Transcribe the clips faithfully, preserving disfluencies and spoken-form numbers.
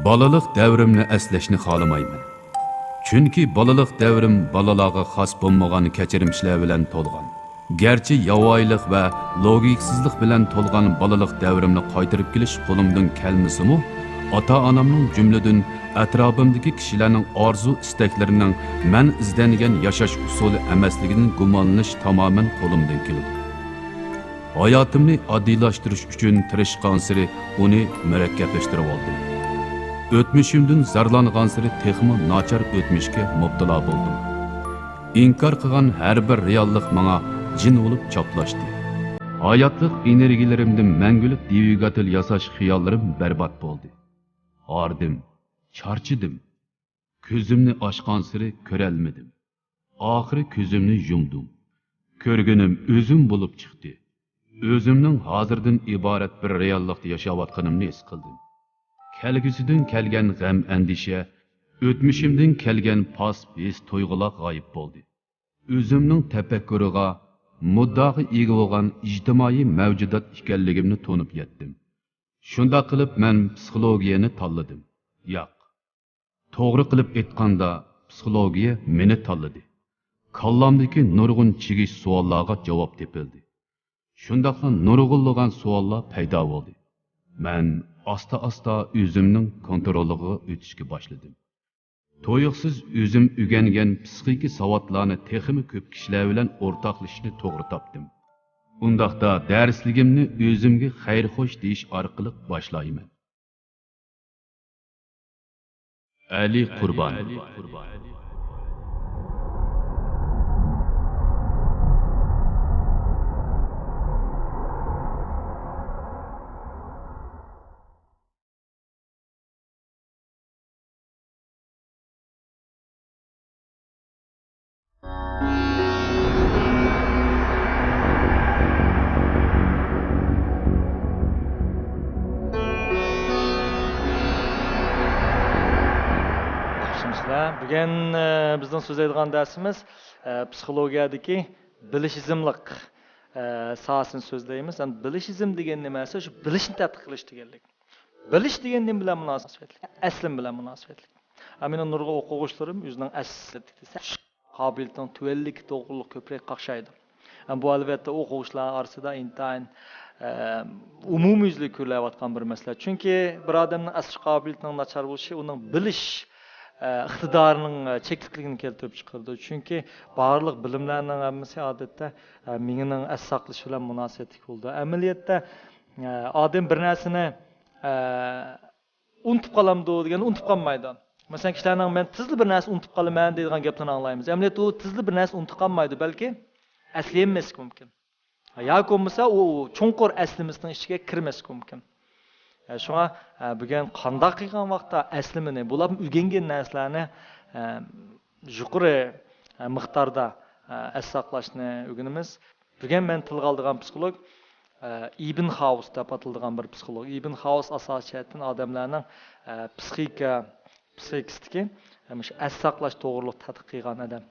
بالىلىق دەۋرىمنى ئەسلەشنى خالىمايمەن. چۈنكى بالىلىق دەۋرىم بالىلارغا خاس بولمىغان كەچۈرمىشلەر بىلەن تولغان. گەرچە ياۋايىلىق ۋە لوگىكىسىزلىق بىلەن تولغان بالىلىق دەۋرىمنى قايتۇرۇپ كېلىش قولۇمدىن كەلمىسىمۇ، ئاتا-ئانامنىڭ، جۈملىدىن ئەتراپىمدىكى كىشىلەرنىڭ ئارزۇ-ئىستەكلىرىنىڭ مەن ئىزدەنگەن ياشاش ئۇسۇلى ئەمەسلىكىدىن گۇمانلىنىش تامامەن قولۇمدىن كېلىدۇ. ھاياتىمنى ئاددىيلاشتۇرۇش ئۈچۈن تىرىشقانسېرى ئۇنى مۇرەككەپلەشتۈرۈۋالدىم. ئۆتمۈشۈمدىن زارلانغانسېرى تېخىمۇ ناچار ئۆتمۈشكە مۇپتىلا بولدۇم. ئىنكار قىلغان ھەر بىر رېئاللىق ماڭا جىن بولۇپ چاپلاشتى. ھاياتلىق ئېنېرگىيەلىرىمدىن مەڭگۈلۈك دۋىگاتېل ياساش خىياللىرىم بەربات بولدى. ھاردىم، چارچىدىم. كۆزۈمنى ئاچقانسېرى كۆرەلمىدىم. ئاخىرى كۆزۈمنى يۇمدۇم. كۆرگىنىم ئۆزۈم بولۇپ چىقتى. ئۆزۈمنىڭ ھازىردىن ئىبارەت بىر رېئاللىقتا ياشاۋاتقىنىمنى ھېس قىلدىم. كەلگۈسىدىن كەلگەن غەم-ئەندىشە، ئۆتمۈشۈمدىن كەلگەن پاس ھېس-تۇيغۇلار غايىب بولدى. ئۆزۈمنىڭ تەپەككۇرىغا، مۇددىئاغا ئىگە بولغان ئىجتىمائىي مەۋجۇدات ئىكەنلىكىمنى تونۇپ يەتتىم. شۇنداق قىلىپ مەن پسىخولوگىيەنى تاللىدىم. ياق، توغرا قىلىپ ئېيتقاندا، پسىخولوگىيە مېنى تاللىدى. كاللامدىكى نۇرغۇن چىگىش سوئاللارغا جاۋاب تېپىلدى. شۇنداقلا نۇرغۇنلىغان سوئاللار پەيدا بولدى. مەن ئاستا-ئاستا ئۆزۈمنىڭ كونترولىغا ئۆتۈشكە باشلىدىم. تۇيۇقسىز ئۆزۈم ئۆگەنگەن پسىخىكا ساۋاتلارنى تېخىمۇ كۆپ كىشىلەر بىلەن ئورتاقلىشىشنى توغرا تاپتىم. ئۇنداقتا دەرسلىكىمنى ئۆزۈمگە خەير-خوش دېيىش ئارقىلىق باشلايمەن. ئەلى قۇربان. ياخشىمۇسىلەر؟ بۈگۈن، ئە، بىزنىڭ سۆزلەيدىغان دەرسىمىز، ئە، پسىخولوگىيەدىكى بىلىشىزملىق، ئە، ساھەسىنى سۆزلەيمىز. يەنى بىلىشىزم دېگەن نېمە دېسە، شۇ بىلىشنى تەتقىق قىلىش دېگەنلىك. بىلىش دېگەن نېمە بىلەن مۇناسىۋەتلىك؟ ئەسلىم بىلەن مۇناسىۋەتلىك. ھە، مېنىڭ نۇرغۇن ئوقۇغۇچىلىرىم ئۆزىنىڭ ئەس-، قابىلىيىتىنىڭ تۆۋەنلىكى توغرۇلۇق كۆپرەك قاقشايدۇ. ھە، بۇ، ئەلۋەتتە، ئوقۇغۇچىلار ئارىسىدا ئىنتايىن، ئە، ئومۇميۈزلۈك كۆرۈلۈۋاتقان بىر مەسىلە. چۈنكى بىر ئادەمنىڭ ئەس قابىلىيىتىنىڭ ناچار بولۇشى ئۇنىڭ بىلىش، ئە، ئىقتىدارىنىڭ، ئە، چەكلىكلىكىنى كەلتۈرۈپ چىقىرىدۇ. چۈنكى بارلىق بىلىملەرنىڭ ھەممىسى، ئادەتتە، ئە، مېڭىنىڭ ئەس ساقلىشى بىلەن مۇناسىۋەتلىك بولىدۇ. ئەمەلىيەتتە، ئە، ئادەم بىر نەرسىنى، ئە، ئۇنتۇپ قالامدۇ دېگەندە، ئۇنتۇپ قالمايدۇ. مەسىلەن، كىشىلەرنىڭ «مەن تېزلا بىر نەرسە ئۇنتۇپ قالىمەن» دەيدىغان گەپلىرىنى ئاڭلايمىز. ئەمەلىيەتتە ئۇ تېزلا بىر نەرسە ئۇنتۇپ قالمايدۇ، بەلكى ئەسلىيەلمەسلىكى مۇمكىن. ياكى بولمىسا ئۇ، ئۇ چوڭقۇر ئەسلىمىسىنىڭ ئىچىگە كىرمەسلىكى مۇمكىن. ئە، شۇڭا، ئە، بۈگۈن قانداق قىلغان ۋاقىتتا ئەسلىمىنى، بولۇپمۇ ئۆگەنگەن نەرسىلەرنى، ئە، يۇقىرى، ئە، مىقداردا، ئە، ئەس ساقلاشنى ئۆگىنىمىز. بۈگۈن مەن تىلغا ئالىدىغان پسىخولوگ، ئە، ئىبن خاۋس دەپ ئاتىلىدىغان بىر پسىخولوگ. ئىبن خاۋس ئاساسىي جەھەتتىن ئادەملەرنىڭ، ئە، پسىخىكا، پسىخىكىسىدىكى، ئە، مۇشۇ ئەس ساقلاش توغرۇلۇق تەتقىق قىلغان ئادەم.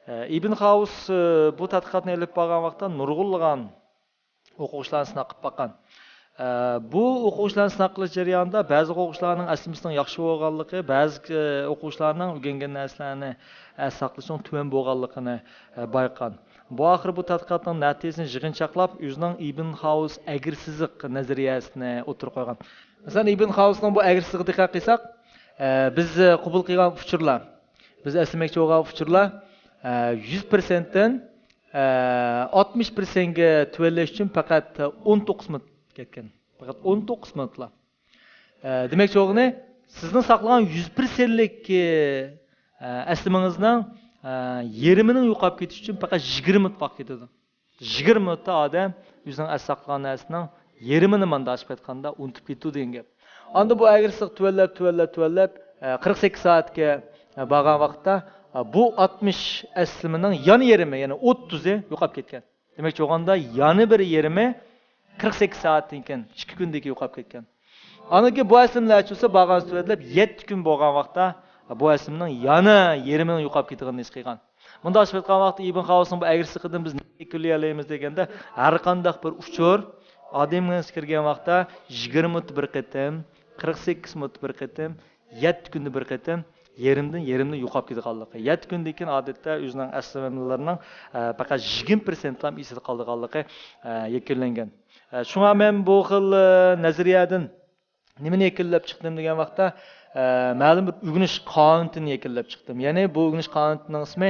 ئە، ئىبن خاۋس، ئە، بۇ تەتقىقاتنى ئېلىپ بارغان ۋاقىتتا نۇرغۇنلىغان ئوقۇغۇچىلارنى سىناق قىلىپ باققان. ئە، بۇ ئوقۇغۇچىلارنى سىناق قىلىش جەريانىدا بەزى ئوقۇغۇچىلارنىڭ ئەسلىمىسىنىڭ ياخشى بولغانلىقى، بەزى، ئە، ئوقۇغۇچىلارنىڭ ئۆگەنگەن نەرسىلەرنى ئەس ساقلىشىنىڭ تۆۋەن بولغانلىقىنى، ئە، بايقىغان. بۇ ئاخىرى بۇ تەتقىقاتنىڭ نەتىجىسىنى يىغىنچاقلاپ، ئۆزىنىڭ ئىبن خاۋس ئەگرى سىزىق نەزەرىيەسىنى ئوتتۇرىغا قويغان. مەسىلەن، ئىبن خاۋسنىڭ بۇ ئەگرى سىزىقىغا دىققەت قىلساق، ئە، بىز، ئە، قوبۇل قىلغان ئۇچۇرلار، بىز ئەسلىمەكچى بولغان ئۇچۇرلار، ئە، يۈز پىرسەنتتىن، ئە، ئاتمىش پىرسەنتكە تۆۋەنلەش ئۈچۈن پەقەت ئون توققۇز مىنۇت كەتكەن. پەقەت ئون توققۇز مىنۇتلا. ئە، دېمەكچى بولغىنى، سىزنىڭ ساقلىغان يۈز پىرسەنتلىك، ئە، ئەسلىمىڭىزنىڭ، ئە، يېرىمىنىڭ يوقاپ كېتىشى ئۈچۈن پەقەت يىگىرمە مىنۇت ۋاقىت كېتىدۇ. يىگىرمە مىنۇتتا ئادەم ئۆزىنىڭ ئەس ساقلىغان نەرسىنىڭ يېرىمىنى مانداش قېتىقاندا ئۇنتۇپ كېتىدۇ دېگەن گەپ. ئاندىن بۇ ئەگرى سىزىق تۆۋەنلەپ، تۆۋەنلەپ، تۆۋەنلەپ، ئە، قىرىق سەككىز سائەتكە، ئە، بارغان ۋاقىتتا، ئە، بۇ ئاتمىش ئەسلىمىنىڭ يەنە يېرىمى، يەنى ئوتتۇزى يوقاپ كەتكەن. دېمەكچى بولغاندا، يەنە بىر يېرىمى، قىرىق سەككىز سائەتتىن كېيىن، ئىككى كۈندىن كېيىن يوقاپ كەتكەن. ئاندىن كېيىن بۇ ئەسلىمىلەر چۈشسە، بارغانسېرى تۆۋەنلەپ، يەتتە كۈن بولغان ۋاقىتتا، بۇ ئەسلىمنىڭ يەنە يېرىمىنىڭ يوقاپ كېتىدىغىنىنى ھېس قىلغان. مۇنداق ئېيتقان ۋاقىتتا ئىبن خاۋۇسنىڭ بۇ ئەگرىسلىقىدىن بىز نېمە يەكۈنلىيەلەيمىز دېگەندە، ھەر قانداق بىر ئۇچۇر ئادەمگە كىرگەن ۋاقىتتا يىگىرمە مۇددىتتا بىر قېتىم، قىرىق سەككىز مۇددىتتا بىر قېتىم، يەتتە كۈندە بىر قېتىم يېرىمدىن، يېرىمدىن يوقاپ كېتىدىغانلىقى، يەتتە كۈندىن كېيىن ئادەتتە ئۆزىنىڭ ئەسلىمىلىرىنىڭ، ئە، پەقەت يىگىرمە پىرسەنتلا ئېسىدە قالىدىغانلىقى، ئە، يەكۈنلەنگەن. ئە، شۇڭا مەن بۇ خىل، ئە، نەزەرىيەدىن نېمىنى يەكۈنلەپ چىقتىم دېگەن ۋاقىتتا، ئە، مەلۇم بىر ئۆگىنىش قانۇنىنى يەكۈنلەپ چىقتىم. يەنى بۇ ئۆگىنىش قانۇنىنىڭ ئىسمى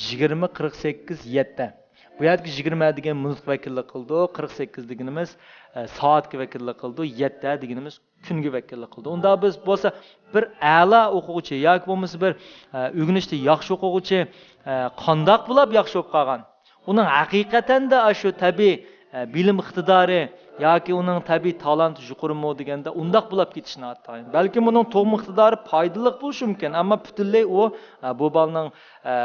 يىگىرمە، قىرىق سەككىز، يەتتە. بۇ يەردىكى يىگىرمە دېگەن مىنۇتقا ۋەكىللىك قىلىدۇ، قىرىق سەككىز دېگىنىمىز، ئە، سائەتكە ۋەكىللىك قىلىدۇ، يەتتە دېگىنىمىز كۈنگە ۋەكىللىك قىلىدۇ. ئۇندا بىز بولسا بىر ئەلا ئوقۇغۇچى ياكى بولمىسا بىر، ئە، ئۆگىنىشتە ياخشى ئوقۇغۇچى، ئە، قانداق بولۇپ ياخشى بولۇپ قالغان؟ ئۇنىڭ ھەقىقەتەندە ئاشۇ تەبىئىي، ئە، بىلىم ئىقتىدارى ياكى ئۇنىڭ تەبىئىي تالانتى يۇقىرىمۇ دېگەندە، ئۇنداق بولۇپ كېتىشى ناتايىن. بەلكىم ئۇنىڭ تۇغما ئىقتىدارى پايدىلىق بولۇشى مۇمكىن، ئەمما پۈتۈنلەي ئۇ، ئە، بۇ بالىنىڭ، ئە،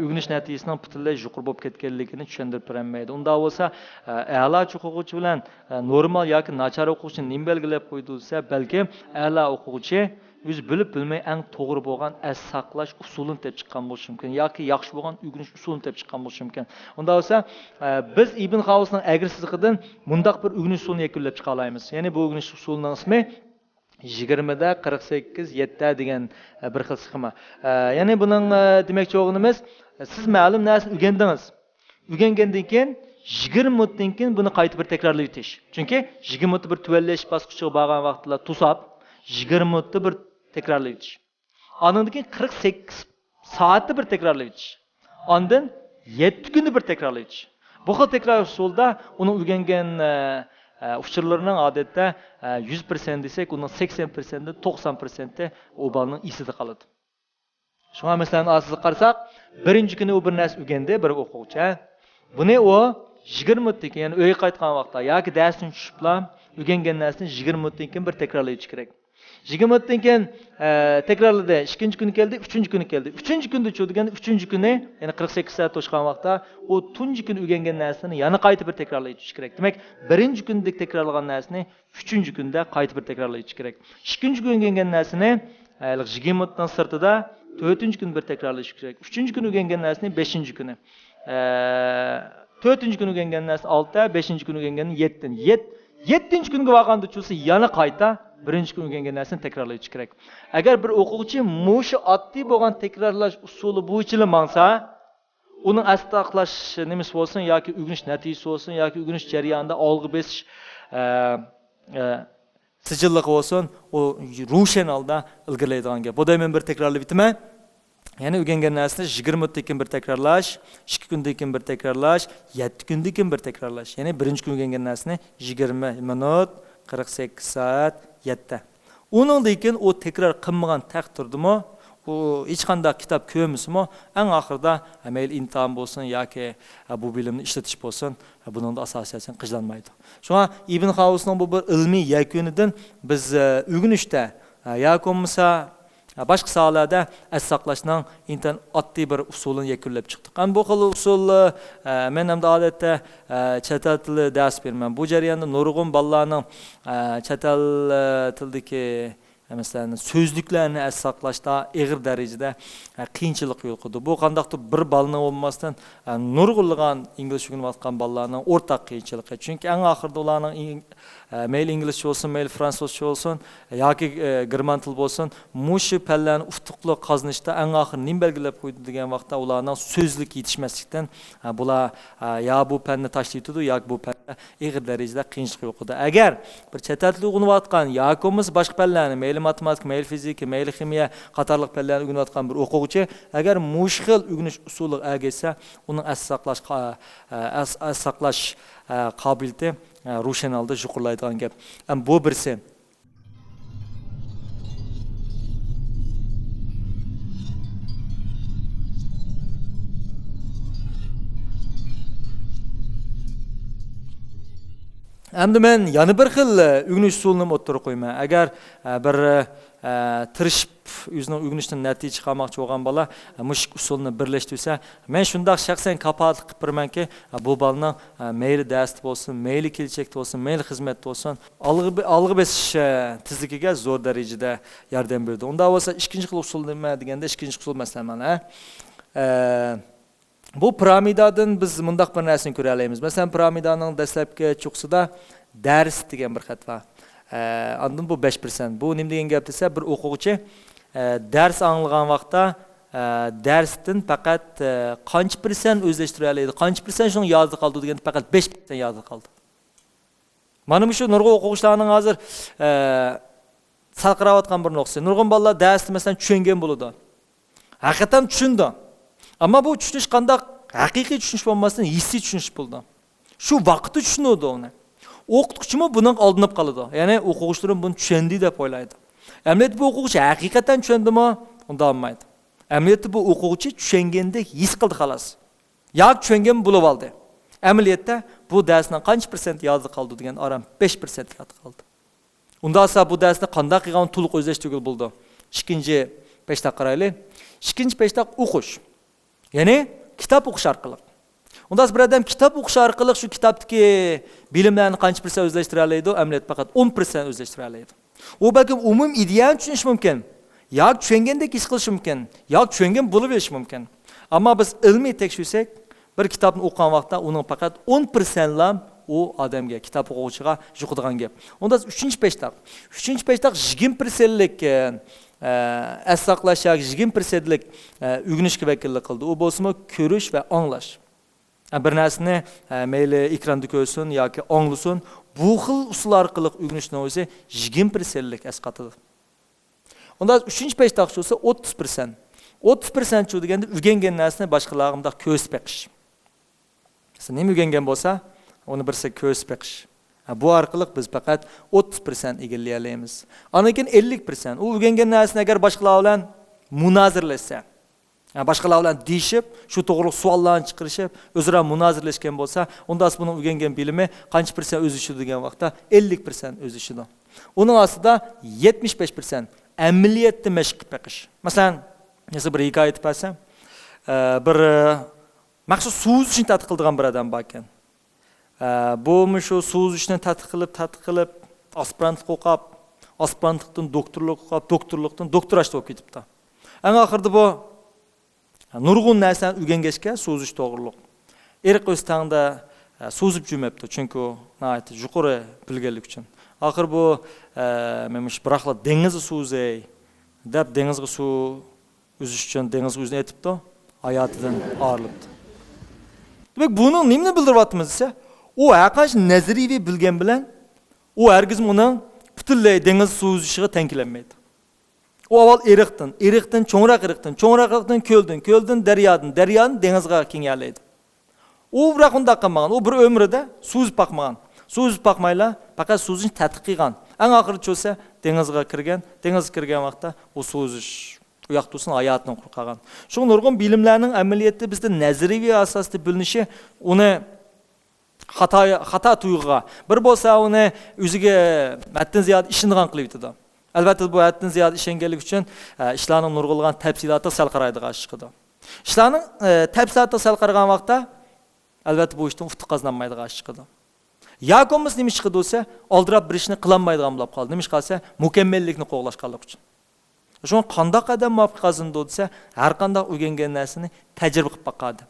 ئۆگىنىش نەتىجىسىنىڭ پۈتۈنلەي يۇقىرى بولۇپ كەتكەنلىكىنى چۈشەندۈرۈپ بېرەلمەيدۇ. ئۇنداق بولسا، ئە، ئەلا ئوقۇغۇچى بىلەن، ئە، نورمال ياكى ناچار ئوقۇغۇچىنى نېمە بەلگىلەپ قويىدۇ دېسە، بەلكىم ئەلا ئوقۇغۇچى ئۆزى بىلىپ بىلمەي ئەڭ توغرا بولغان ئەس ساقلاش ئۇسۇلىنى تېپىپ چىققان بولۇشى مۇمكىن ياكى ياخشى بولغان ئۆگىنىش ئۇسۇلىنى تېپىپ چىققان بولۇشى مۇمكىن. ئۇنداق بولسا، ئە، بىز ئىبن خاۋۇسنىڭ ئەگرىسلىقىدىن مۇنداق بىر ئۆگىنىش ئۇسۇلىنى يەكۈنلەپ چىقالايمىز. يەنى بۇ ئۆگىنىش ئۇسۇلىنىڭ ئىسمى يىگىرمىدە قىرىق سەككىز، يەتتە دېگەن، ئە، بىر خىل سخېما. ئە، يەنى بۇنىڭ، ئە، دېمەكچى بولغىنىمىز، سىز مەلۇم نەرسىنى ئۆگەندىڭىز. ئۆگەنگەندىن كېيىن يىگىرمە مىنۇتتىن كېيىن بۇنى قايتا بىر تەكرارلىۋېتىش. چۈنكى يىگىرمە مىنۇتتا بىر تۆۋەنلەش باسقۇچىغا بارغان ۋاقتىدا توساپ، يىگىرمە مىنۇتتا بىر تەكرارلىۋېتىش. ئاندىن كېيىن قىرىق سەككىز سائەتتە بىر تەكرارلىۋېتىش. ئاندىن يەتتە كۈندە بىر تەكرارلىۋېتىش. بۇ خىل تەكرار ئۇسۇلدا ئۇنىڭ ئۆگەنگەن، ئە، ئە، ئۇچۇرلىرىنىڭ ئادەتتە، ئە، يۈز پىرسەنت دېسەك، ئۇنىڭ سەكسەن پىرسەنتتىن توقسان پىرسەنتى ئۇ بالىنىڭ ئېسىدە قالىدۇ. شۇڭا مەسىلەن، ئاساسلىق قارىساق، بىرىنچى كۈنى ئۇ بىر نەرسە ئۆگەندى، بىر ئوقۇغۇچى، ھە؟ بۇنى ئۇ يىگىرمە مىنۇتتىن كېيىن، يەنى ئۆيگە قايتقان ۋاقىتتا ياكى دەرستىن چۈشۈپلا ئۆگەنگەن نەرسىنى يىگىرمە مىنۇتتىن كېيىن بىر تەكرارلىۋېتىش كېرەك. يىگىرمە مىنۇتتىن كېيىن، ئە، تەكرارلىدى. ئىككىنچى كۈنى كەلدى، ئۈچىنچى كۈنى كەلدى. ئۈچىنچى كۈندىچۇ دېگەندە، ئۈچىنچى كۈنى، يەنى قىرىق سەككىز سائەت توشقان ۋاقىتتا ئۇ تۇنجى كۈنى ئۆگەنگەن نەرسىنى يەنە قايتا بىر تەكرارلىۋېتىش كېرەك. دېمەك، بىرىنچى كۈندە تەكرارلىغان نەرسىنى ئۈچىنچى كۈندە قايتا بىر تەكرارلىۋېتىش كېرەك. ئىككىنچى كۈنى ئۆگەنگەن نەرسىنى، ھە، يىگىرمە مىنۇتنىڭ سىرتىدا تۆتىنچى كۈنى بىر تەكرارلىشى كېرەك. ئۈچىنچى كۈنى ئۆگەنگەن نەرسىنى بەشىنچى كۈنى، ئە، تۆتىنچى كۈنى ئۆگەنگەن نەرسە ئالتە، بەشىنچى كۈنى ئۆگەنگەن يەتتە. يەت-، يەتتىنچى كۈنگە بارغاندا چۈشسە يەنە قايتا بىرىنچى كۈنى ئۆگەنگەن نەرسىنى تەكرارلىۋېتىش كېرەك. ئەگەر بىر ئوقۇغۇچى مۇشۇ ئاددىي بولغان تەكرارلاش ئۇسۇلى بويىچىلا ماڭسا، ئۇنىڭ ئەستە ساقلاش نېمىسى بولسۇن ياكى ئۆگىنىش نەتىجىسى بولسۇن ياكى ئۆگىنىش جەريانىدا ئالغا بېسىش، ئە، ئە، سىجىللىقى بولسۇن، ئۇ روشەن ھالدا ئىلگىرىلەيدىغان گەپ. بۇ دەيمەن، بىر تەكرارلاپ ئۆتىمەن. يەنى ئۆگەنگەن نەرسىنى يىگىرمە مىنۇتتىن كېيىن بىر تەكرارلاش، ئىككى كۈندىن كېيىن بىر تەكرارلاش، يەتتە كۈندىن كېيىن بىر تەكرارلاش. يەنى بىرىنچى كۈنى ئۆگەنگەن نەرسىنى يىگىرمە مىنۇت، قىرىق سەككىز سائەت، يەتتە. ئۇنىڭدىن كېيىن ئۇ تەكرار قىلمىغان تەقدىردىمۇ، ئۇ ھېچقانداق كىتاب كۆرمىسىمۇ، ئەڭ ئاخىرىدا، ھە، مەيلى ئىمتىھان بولسۇن ياكى، ھە، بۇ بىلىمنى ئىشلىتىش بولسۇن، ھە، بۇنىڭدا ئاساسىي ئەسەر قىلىشلانمايدۇ. شۇڭا ئىبن خاۋۇسنىڭ بۇ بىر ئىلمىي يەكۈنىدىن بىز، ئە، ئۆگىنىشتە، ھە، ياكى بولمىسا، ھە، باشقا ساھەلەردە ئەس ساقلاشنىڭ ئىنتايىن ئاددىي بىر ئۇسۇلىنى يەكۈنلەپ چىقتۇق. ئەمما بۇ خىل ئۇسۇل، ئە، مەن ئەمدى ئادەتتە، ئە، چەت ئەل تىلى دەرس بېرىمەن. بۇ جەرياندا نۇرغۇن بالىلارنىڭ، ئە، چەت ئەل، ئە، تىلىدىكى، ئە، مەسىلەن، سۆزلۈكلەرنى ئەس ساقلاشتا ئېغىر دەرىجىدە، ئە، قىيىنچىلىق يولۇقىدۇ. بۇ قانداقتۇر بىر بالىنىڭ بولماستىن، ئە، نۇرغۇنلىغان ئىنگلىز ئۆگىنىۋاتقان بالىلارنىڭ ئورتاق قىيىنچىلىقى. چۈنكى ئەڭ ئاخىرىدا ئۇلارنىڭ ئىن-، ئە، مەيلى ئىنگلىزچە بولسۇن، مەيلى فرانسۇزچە بولسۇن ياكى، ئە، گېرمان تىل بولسۇن، مۇشۇ پەنلەرنى ئۇتۇقلۇق قازىنىشتا ئەڭ ئاخىر نېمە بەلگىلەپ قويدى دېگەن ۋاقىتتا، ئۇلارنىڭ سۆزلۈك يېتىشمەسلىكتىن، ئە، بۇلار، ئە، يا بۇ پەننى تاشلىۋېتىدۇ ياكى بۇ پەندە ئېغىر دەرىجىدە قىيىنچىلىق يولۇقىدۇ. ئەگەر بىر چەت ئەل تىلى ئۆگىنىۋاتقان ياكى بولمىسا باشقا پەنلەرنى، مەيلى ماتېماتىكا، مەيلى فىزىكا، مەيلى خىمىيە قاتارلىق پەنلەرنى ئۆگىنىۋاتقان بىر ئوقۇغۇچى ئەگەر مۇشۇ خىل ئۆگىنىش ئۇسۇلىغا ئەگەشسە، ئۇنىڭ ئەس ساقلاش قا-، ئە، ئەس-، ئەس ساقلاش، ئە، قابىلىيىتى، ئە، روشەن ھالدا يۇقىرىلايدىغان گەپ. ئەم، بۇ بىرسى. ئەمدى مەن يەنە بىر خىل، ئە، ئۆگىنىش ئۇسۇلىنى ئوتتۇرىغا قويىمەن. ئەگەر، ئە، بىر، ئە، تىرىشىپ ئۆزىنىڭ ئۆگىنىشىدىن نەتىجە چىقارماقچى بولغان بالا، ئە، مۇشۇ ئىككى ئۇسۇلنى بىرلەشتۈرسە، مەن شۇنداق شەخسەن كاپالەتلىك قىلىپ بېرىمەنكى، ئە، بۇ بالىنىڭ، ئە، مەيلى دەرستە بولسۇن، مەيلى كېلىچەكتە بولسۇن، مەيلى خىزمەتتە بولسۇن، ئالغا بې-، ئالغا بېسىش، ئە، تېزلىكىگە زور دەرىجىدە ياردەم بېرىدۇ. ئۇنداق بولسا ئىككىنچى خىل ئۇسۇل نېمە دېگەندە، ئىككىنچى ئۇسۇل مەسىلەن مانا، ئە، بۇ پىرامىدادىن بىز مۇنداق بىر نەرسىنى كۆرەلەيمىز. مەسىلەن، پىرامىدانىڭ دەسلەپكى چوققىسىدا دەرس دېگەن بىر خەت بار. ئە، ئاندىن بۇ بەش پىرسەنت. بۇ نېمە دېگەن گەپ دېسە، بىر ئوقۇغۇچى، ئە، دەرس ئاڭلىغان ۋاقىتتا، ئە، دەرستىن پەقەت، ئە، قانچە پىرسەنت ئۆزلەشتۈرەلەيدۇ، قانچە پىرسەنت شۇنىڭ يادىدا قالىدۇ دېگەندە، پەقەت بەش پىرسەنت يادىدا قالىدۇ. مانا مۇشۇ نۇرغۇن ئوقۇغۇچىلارنىڭ ھازىر، ئە، سەل قاراۋاتقان بىر نۇقتىسى. نۇرغۇن بالىلار دەرستە، مەسىلەن، چۈشەنگەن بولىدۇ. ھەقىقەتەن چۈشىنىدۇ. ئەمما بۇ چۈشىنىش قانداق؟ ھەقىقىي چۈشىنىش بولماستىن، ھېسسىي چۈشىنىش بولىدۇ. شۇ ۋاقىتتا چۈشىنىدۇ ئۇنى. ئوقۇتقۇچىمۇ بۇنىڭغا ئالدىنىپ قالىدۇ. يەنى ئوقۇغۇچىلىرىم بۇنى چۈشەندى دەپ ئويلايدۇ. ئەمەلىيەتتە بۇ ئوقۇغۇچى ھەقىقەتەن چۈشەندىمۇ؟ ئۇنداق بولمايدۇ. ئەمەلىيەتتە بۇ ئوقۇغۇچى چۈشەنگەندەك ھېس قىلدى، خالاس. ياكى چۈشەنگەن بولۇۋالدى. ئەمەلىيەتتە بۇ دەرسنىڭ قانچە پىرسەنت يادىدا قالدى دېگەن، ئاران بەش پىرسەنت يادىدا قالدى. ئۇنداق بولسا بۇ دەرسنى قانداق قىلغان تولۇق ئۆزلەشتۈرگىلى بولىدۇ؟ ئىككىنچى پەشتاق قارايلى. ئىككىنچى پەشتاق ئوقۇش. يەنى كىتاب ئوقۇش ئارقىلىق. ئۇنداق بىر ئادەم كىتاب ئوقۇش ئارقىلىق شۇ كىتابتىكى بىلىملەرنى قانچە پىرسەنت ئۆزلەشتۈرەلەيدۇ؟ ئەمەلىيەتتە پەقەت ئون پىرسەنت ئۆزلەشتۈرەلەيدۇ. ئۇ بەلكىم ئومۇمىي ئىدىيەنى چۈشىنىشى مۇمكىن، ياكى چۈشەنگەندەك ھېس قىلىشى مۇمكىن، ياكى چۈشەنگەن بولۇۋېلىشى مۇمكىن. ئەمما بىز ئىلمىي تەكشۈرسەك، بىر كىتابنى ئوقۇغان ۋاقىتتا ئۇنىڭ پەقەت ئون پىرسەنتلا ئۇ ئادەمگە، كىتاب ئوقۇغۇچىغا يۇقىدىغان گەپ. ئۇندا ئۈچىنچى پەشتاق. ئۈچىنچى پەشتاق يىگىرمە پىرسەنتلىك، ئە، ئە، ئەس ساقلاش ياكى يىگىرمە پىرسەنتلىك، ئە، ئۆگىنىشكە ۋەكىللىك قىلىدۇ. ئۇ بولسىمۇ كۆرۈش ۋە ئاڭلاش. ئە، بىر نەرسىنى، ئە، مەيلى ئېكراندا كۆرسۇن ياكى ئاڭلىسۇن، بۇ خىل ئۇسۇل ئارقىلىق ئۆگىنىشنىڭ ئۆزى يىگىرمە پىرسەنتلىك ئەسقاتىدۇ. ئۇندا ئۈچىنچى پەشتاقچە بولسا ئوتتۇز پىرسەنت. ئوتتۇز پىرسەنتچۇ دېگەندە ئۆگەنگەن نەرسىنى باشقىلارغا مۇنداق كۆرسىتىپ بېقىش. سىز نېمە ئۆگەنگەن بولسا، ئۇنى بىرسىگە كۆرسىتىپ بېقىش. ھە، بۇ ئارقىلىق بىز پەقەت ئوتتۇز پىرسەنت ئىگىلىيەلەيمىز. ئاندىن كېيىن ئەللىك پىرسەنت. ئۇ ئۆگەنگەن نەرسىنى ئەگەر باشقىلار بىلەن مۇنازىرىلەشسە، ھە، باشقىلار بىلەن دېيىشىپ، شۇ توغرىلىق سوئاللارنى چىقىرىشىپ، ئۆزئارا مۇنازىرىلەشكەن بولسا، ئۇندا بۇنىڭ ئۆگەنگەن بىلىمى قانچە پىرسەنت ئۆزلىشىدۇ دېگەن ۋاقىتتا، ئەللىك پىرسەنت ئۆزلىشىدۇ. ئۇنىڭ ئاستىدا يەتمىش بەش پىرسەنت ئەمەلىيەتتە مەشىق قىلىپ بېقىش. مەسىلەن، مەسىلەن، بىر ھېكايە ئېيتىپ بەرسەم، ئە، بىر، ئە، مەخسۇس سۇ ئۈزۈشنى تەتقىق قىلىدىغان بىر ئادەم باركەن. ئە، بۇ مۇشۇ سۇ ئۈزۈشنى تەتقىق قىلىپ، تەتقىق قىلىپ، ئاسپىرانتلىق ئوقۇپ، ئاسپىرانتلىقتىن دوكتورلۇق ئوقۇپ، دوكتورلۇقتىن دوكتوراشتا بولۇپ كېتىپتۇ. ئەڭ ئاخىرىدا بۇ نۇرغۇن نەرسىلەرنى ئۆگەنگەچكە، سۇ ئۈزۈش توغرۇلۇق. ئېرىق ئۆستەڭدە، ئە، سۇ ئۈزۈپ جۈمەپتۇ، چۈنكى ناھايىتى يۇقىرى بىلگەنلىكى ئۈچۈن. ئاخىرى بۇ، ئە، مەن مۇشۇ بىراقلا دېڭىزدا سۇ ئۈزەي دەپ، دېڭىزغا سۇ ئۈزۈش ئۈچۈن دېڭىزغا ئۆزىنى ئېتىپتۇ، ھاياتىدىن ئايرىلىپتۇ. دېمەك، بۇنىڭ نېمىنى بىلدۈرۈۋاتىمىز دېسە، ئۇ ھەرقانچە نەزەرىيىۋى بىلگەن بىلەن، ئۇ ھەرگىزمۇ ئۇنىڭ پۈتۈنلەي دېڭىز سۇ ئۈزۈشىگە تەڭ كېلەلمەيدۇ. ئۇ ئاۋۋال ئېرىقتىن، ئېرىقتىن چوڭراق ئېرىقتىن، چوڭراق ئېرىقتىن كۆلدىن، كۆلدىن دەريادىن، دەريادىن دېڭىزغا كېڭىيەلەيدۇ. ئۇ بىراق ئۇنداق قىلمىغان. ئۇ بىر ئۆمرىدە سۇ ئۈزۈپ باقمىغان. سۇ ئۈزۈپ باقمايلا، پەقەت سۇ ئۈزۈشنى تەتقىق قىلغان. ئەڭ ئاخىرى چۈشسە، دېڭىزغا كىرگەن. دېڭىزغا كىرگەن ۋاقىتتا ئۇ سۇ ئۈزۈش، ئۇ ياقتا تۇرسۇن، ھاياتىنى قۇرۇپ قالغان. شۇڭا نۇرغۇن بىلىملەرنىڭ ئەمەلىيەتتە بىزدە نەزەرىيىۋى ئاساستا بىلىنىشى ئۇنى خاتا، خاتا تۇيغۇغا، بىر بولسا ئۇنى ئۆزىگە ھەددىدىن زىيادە ئىشىنىدىغان قىلىۋېتىدۇ. ئەلۋەتتە، بۇ ھەددىدىن زىيادە ئىشەنگەنلىكى ئۈچۈن، ئە، ئىشلارنىڭ نۇرغۇنلىغان تەپسىلاتىغا سەل قارايدىغان ئىش چىقىدۇ. ئىشلارنىڭ، ئە، تەپسىلاتىغا سەل قارىغان ۋاقىتتا، ئەلۋەتتە، بۇ ئىشتىن ئۇتۇق قازىنالمايدىغان ئىش چىقىدۇ. ياكى بولمىسا نېمە ئىش چىقىدۇ دېسە، ئالدىراپ بىر ئىشنى قىلالمايدىغان بولۇپ قالىدۇ. نېمىشقا دېسە، مۇكەممەللىكنى قوغلاشقانلىقى ئۈچۈن. شۇڭا قانداق ئادەم مۇۋەپپەقىيەت قازىنىدۇ دېسە، ھەر قانداق ئۆگەنگەن نەرسىنى تەجرىبە قىلىپ باققان ئادەم.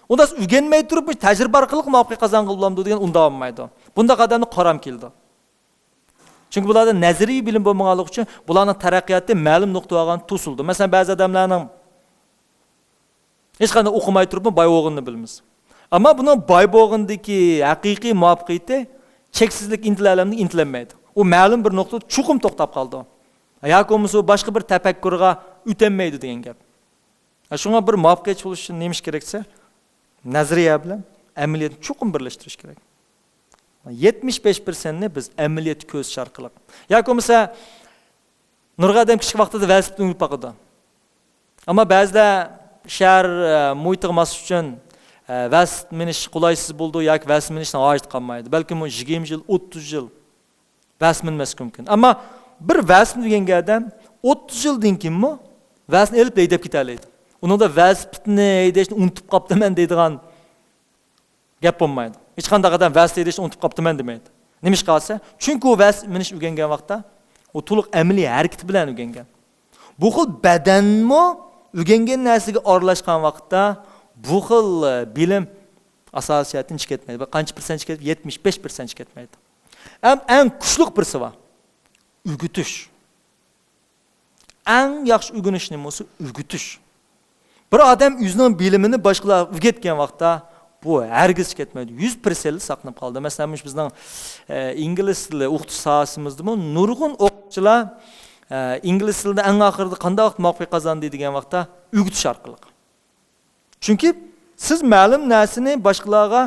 ئۇنداق ئۆگەنمەي تۇرۇپ، مۇشۇ تەجرىبە ئارقىلىق مۇۋەپپەقىيەت قازانغىلى بولامدۇ دېگەن، ئۇنداق بولمايدۇ. بۇنداق ئادەمنى قارام كېلىدۇ. چۈنكى بۇلاردا نەزەرىيە بىلىم بولمىغانلىقى ئۈچۈن بۇلارنىڭ تەرەققىياتى مەلۇم نۇقتىغا بارغان توسۇلىدۇ. مەسىلەن، بەزى ئادەملەرنىڭ ھېچقانداق ئوقۇماي تۇرۇپمۇ باي بولغىنىنى بىلىمىز. ئەمما بۇنىڭ باي بولغىنىدىكى ھەقىقىي مۇۋەپپەقىيىتى چەكسىزلىك ئىنتىلەلەمدىكى ئىنتىلەلمەيدۇ. ئۇ مەلۇم بىر نۇقتىدا چوقۇم توختاپ قالىدۇ. ياكى بولمىسا باشقا بىر تەپەككۇرغا ئۆتەلمەيدۇ دېگەن گەپ. شۇڭا بىر مۇۋەپپەقىيەتچى بولۇش ئۈچۈن نېمە ئىش كېرەك دېسە، نەزەرىيە بىلەن ئەمەلىيەتنى چوقۇم بىرلەشتۈرۈش كېرەك. يەتمىش بەش پىرسەنتنى بىز ئەمەلىيەتتە كۆرسىتىش ئارقىلىق. ياكى بولمىسا، نۇرغۇن ئادەم كىچىك ۋاقتىدا ۋېلىسىپىت مىنىپ باقىدۇ. ئەمما بەزىلەر شەھەر، ئە، مۇھىتىغا ماس ئۈچۈن، ئە، ۋېلىسىپىت مىنىش قولايسىز بولىدۇ ياكى ۋېلىسىپىت مىنىشنىڭ ھاجىتى قالمايدۇ. بەلكىم ئۇ يىگىرمە يىل، ئوتتۇز يىل ۋېلىسىپىت مىنمەسلىكى مۇمكىن. ئەمما بىر ۋېلىسىپىت مىنگەن ئادەم ئوتتۇز يىلدىن كېيىنمۇ ۋېلىسىپىتنى ئېلىپ ھەيدەپ كېتەلەيدۇ. ئۇنىڭدا ۋېلىسىپىتنى ھەيدەشنى ئۇنتۇپ قاپتىمەن دەيدىغان گەپ بولمايدۇ. ھېچقانداق ئادەم ۋېلىسىپىت ھەيدەشنى ئۇنتۇپ قاپتىمەن دېمەيدۇ. نېمىشقا دېسە، چۈنكى ئۇ ۋېلىسىپىت مىنىش ئۆگەنگەن ۋاقىتتا ئۇ تولۇق ئەمەلىي ھەرىكىتى بىلەن ئۆگەنگەن. بۇ خىل بەدەنمۇ ئۆگەنگەن نەرسىگە ئارىلاشقان ۋاقىتتا بۇ خىل بىلىم ئاساسىي جەھەتتىن چىقىپ كەتمەيدۇ. بىر قانچە پىرسەنت چىقىپ كەتتى؟ يەتمىش بەش پىرسەنت چىقىپ كەتمەيدۇ. ئەم، ئەڭ كۈچلۈك بىرسى بار. ئۆگىتىش. ئەڭ ياخشى ئۆگىنىش نېمە بولسا، ئۆگىتىش. بىر ئادەم ئۆزىنىڭ بىلىمىنى باشقىلارغا ئۆگەتكەن ۋاقىتتا، بۇ ھەرگىز كەتمەيدۇ. يۈز پىرسەنت ساقلىنىپ قالىدۇ. مەسىلەن، مۇشۇ بىزنىڭ، ئە، ئىنگلىز تىلى ئوقۇتۇش ساھەسىمىزدىمۇ نۇرغۇن ئوقۇتقۇچىلار، ئە، ئىنگلىز تىلىدا ئەڭ ئاخىرىدا قانداق ۋاقىت مۇۋەپپەقىيەت قازاندى دېگەن ۋاقىتتا، ئۆگىتىش ئارقىلىق. چۈنكى سىز مەلۇم نەرسىنى باشقىلارغا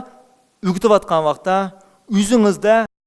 ئۆگىتىۋاتقان ۋاقىتتا، ئۆزىڭىزدە